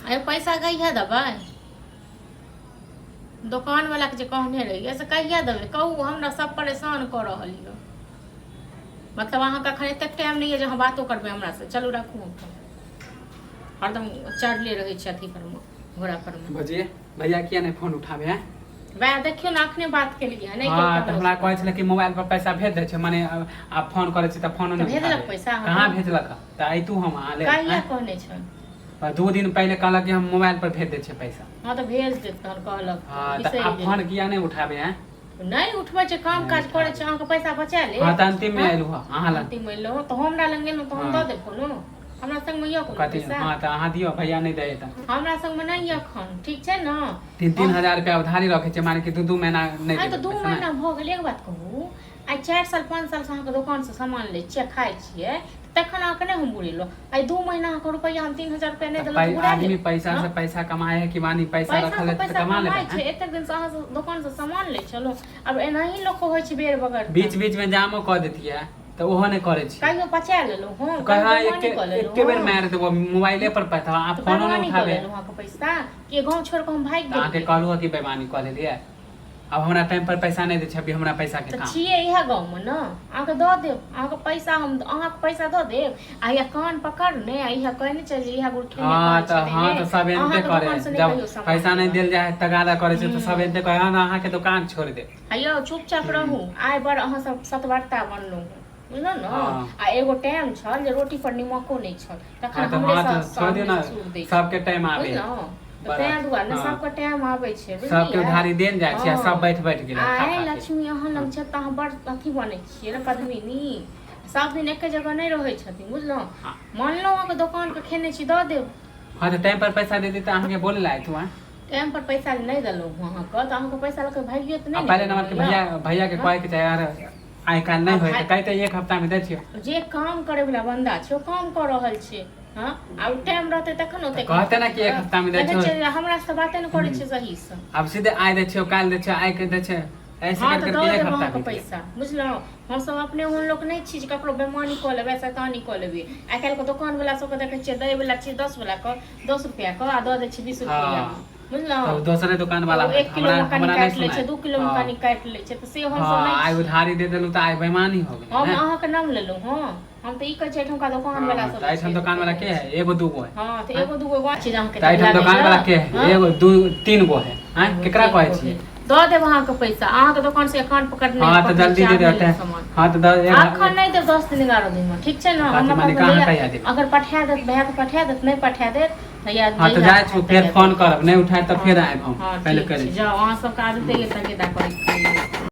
अरे पैसा कहिया देबै? दोकानवलाके जे कहने रहियै से कहिया देबै कहू? हमरा सब परेशान कऽ रहल यऽ। मतलब अहाँके एखन एतेक टाइम नहि यऽ जे अहाँ बातो करबै हमरासँ। चलू राखू हम फोन। हरदम चढ़ले रहै छै अथी परमे, घोड़ा परमे। बजिए भैया किया नहि फोन उठाबे है? वएह देखियौ ने, अखने बात केलियै नहि। हाँ, तऽ हमरा कहै छलै कि मोबाइल पर पैसा भेज दै छै, माने आब फोन करै छै तऽ फोनो नहि भेजलक पैसा? कहाँ भेजलक? तऽ अयतू हम अहाँ ले। कहिया कहने छै? 2 दिन पहिले कहलक कि हम मोबाइल पर भेज दै छै पैसा। हाँ, तऽ भेज देत तहन कहलक। हाँ, तऽ आब फोन किया नहि उठाबे है? नहि उठबै छै, काम काज करै छै, अहाँके पैसा बचा ले। हाँ, तऽ अंतिम में एलहुँ हँ अहाँ लग। अंतिम में एलहुँ तऽ हमरा लग एलहुँ तऽ हम दऽ देब कोनो? हमरा संगमे यऽ कोनो कथी पैसा? हाँ, तऽ अहाँ दियौ, भैया नहि दै तऽ। हमरा संगमे नहि यऽ एखन, ठीक छै ने? 3-3 हजार रुपया उधारी रखै छै, माने कि 2-2 महीना नहि आइ तऽ देबै 2 पैसा, महीना नहि? भऽ गेल। एक बात कहू, आइ 4 साल 5 सालसँ अहाँके दोकानसँ सामान लै छियै, खाइ छियै, तखन अहाँके नहि हम बुरेलहुँ। आइ 2 महीना अहाँके रुपैआ हम 3000 रुपैआ नहि तऽ देलहुँ तऽ बुरा आदमी लेब? पैसा से हँ? पैसा कमाए है कि मानी पैसा पैसा रखल से है तऽ पैसा कमा लेबै? कमाइ छै। एतेक दिनसँ अहाँ दोकानसँ सामान लै छलहुँ, आब एनाही लोकके होइ छै बेर बगर। बीच बीच में जामो कऽ देतियै तऽ ओहो नहि करै छी। कहियो पचा लेलहुँ हम? कहाँ? कहियो एके बेईमानी कऽ लेलहुँ एके बेर हम? मारि देबो मोबाइले पर पैसा, अहाँ तऽ फोनो नहि बेईमानी कऽ उठाबे। लेलहुँ अहाँके पैसा कि गाँव छोड़ि कऽ हम भागि तऽ अहाँके गेलियै? कहलहुँ कि बेईमानी कऽ लेलियै? आब हमरा टाइम पर पैसा नहि दै छै, अभी हमरा पैसा के तऽ काम। छियै इएह गाँवमे ने, अहाँके दऽ देब अहाँके पैसा, हम अहाँके पैसा दऽ देब। आ इएह कान पकड़ने आ इएह कहने चलि जे इएह गुड़ खेने हाँ कहै तऽ छलै हाँ ने, तऽ सब एनते अहाँके करे दोकानसँ नहि जब कहियो सामान पैसा नहि लेब। देल जाय है, तगादा करे छै, तऽ सब एनते कहे, हाँ, अहाँके दुकान छोड़ दे। आ यौ, चुपचाप रहू। आइ बड़ अहाँ सब सतवर्ता बनलहुँ, बुझलहुँ ने? हाँ। आ एगो टाइम छल जे रोटी पर निमको नहि छल, तखन हाँ तऽ हमरे हाँ सब तऽ छोड़ दियौ हमरे ने। सूर दै। सबके टाइम आबे। बुझलहुँ? तऽ बड़ा तें दुआरे ने हाँ सबके टाइम आबै छै, सबके बुझलियै? उधारी देल जाइ छै आ सब हँ बैठ बैठ गेलै खा आइ खा के। लक्ष्मी अहाँ लग छै तऽ अहाँ बड़ अथी बनै छियै ने पद्मिनी। सब दिन एके जगह नहि रहै छथिन, बुझलहुँ? हाँ। मानलहुँ अहाँके दोकानके खेने छी, दऽ देब। हाँ, तऽ टाइम पर पैसा दे दी तऽ अहाँके बोले ला आयतू। हाँ। टाइम पर पैसा नहि देलहुँ अहाँके तऽ अहाँके पैसा लऽ कऽ भागियो तऽ आ नहि ने पहले गेलहुँ नंबर के यऽ। भैया भैया के हँ कहे के चाही यार, आइ काल्हि आ नहि होय भाय तऽ कहते एक हफ्ता में दै छियौ। जे काम करे वाला बंदा छै ओ काम कऽ रहल छै। हँ, आब टाइम रहतै तखन तऽ ओते कहते ने कि एक हफ्ता में दै देखै छियौ। छियै, हमरा से बाते नहि करै छै सहीसँ। आब सीधे आइ दै छियौ, काल्हि दै छियौ, आइ के दै छै, ऐसे हँ कर तऽ करके दऽ एक देब हफ्ता अहाँके बीत गेल। पैसा, बुझलहुँ? हमसभ अपने ओहन लोक नहि छी जे ककरो बेमानी कऽ लेबै, शैतानी कऽ लेबै। आइ काल्हिके दोकानवला सबके देखै छियै, दै वला छियै 10 वला के, 10 रुपैआके, आ दऽ दै छै 20 रुपैआमे। हाँ बुझलहुँ? तब दोसरे दुकान वाला ओ होत। 1 किलो हमरा मे कनि हमरा नहि काटि लै छै, सुनाय। 2 किलो मे हाँ कनि काटि लै छै, तऽ से हमसभ हाँ नहि आइ छी। उधारी दे देलहुँ तऽ आइ बेईमानी हो गेलै हम ने। अहाँके नाम लेलहुँ हँ? हम तऽ ई कहै छी एहिठमका दोकान वला हाँ सब तऽ एहिठाम छै दोकान वाला के है? एगो दूगो है? हाँ, तऽ आँय? एगो दूगो गाँव छै जे अहाँके तऽ एहिठाम लागैए। दोकान वाला के है? हँ? एगो दू तीन गो है। आँय, एगो केकरा तीन कहै गो छियै? है। दऽ देब अहाँके पैसा, अहाँके दोकान से एखन पकड़ने हाँ, तऽ पकड़ने जल्दी छी, दे आब देते। नहि सामान। हाँ, तऽ दस अखन नहि देब, 10 दिन 11 दिन मे, ठीक छै ने? कथी हमरा माने पास कहाँ जहिया कहिया देबै? अगर पठा देत भैया तऽ पठा देत, नहि पठा देत तऽ या हाँ, तऽ जहिया जाइ छी, हैत फेर तहिया फोन देब। करब, नहि उठाय तऽ फेर हँ आयब हम। हँ पहिले ठीक करै छै, छी। जाउ, अहाँ सबके आदते यऽ तगेदा करैके।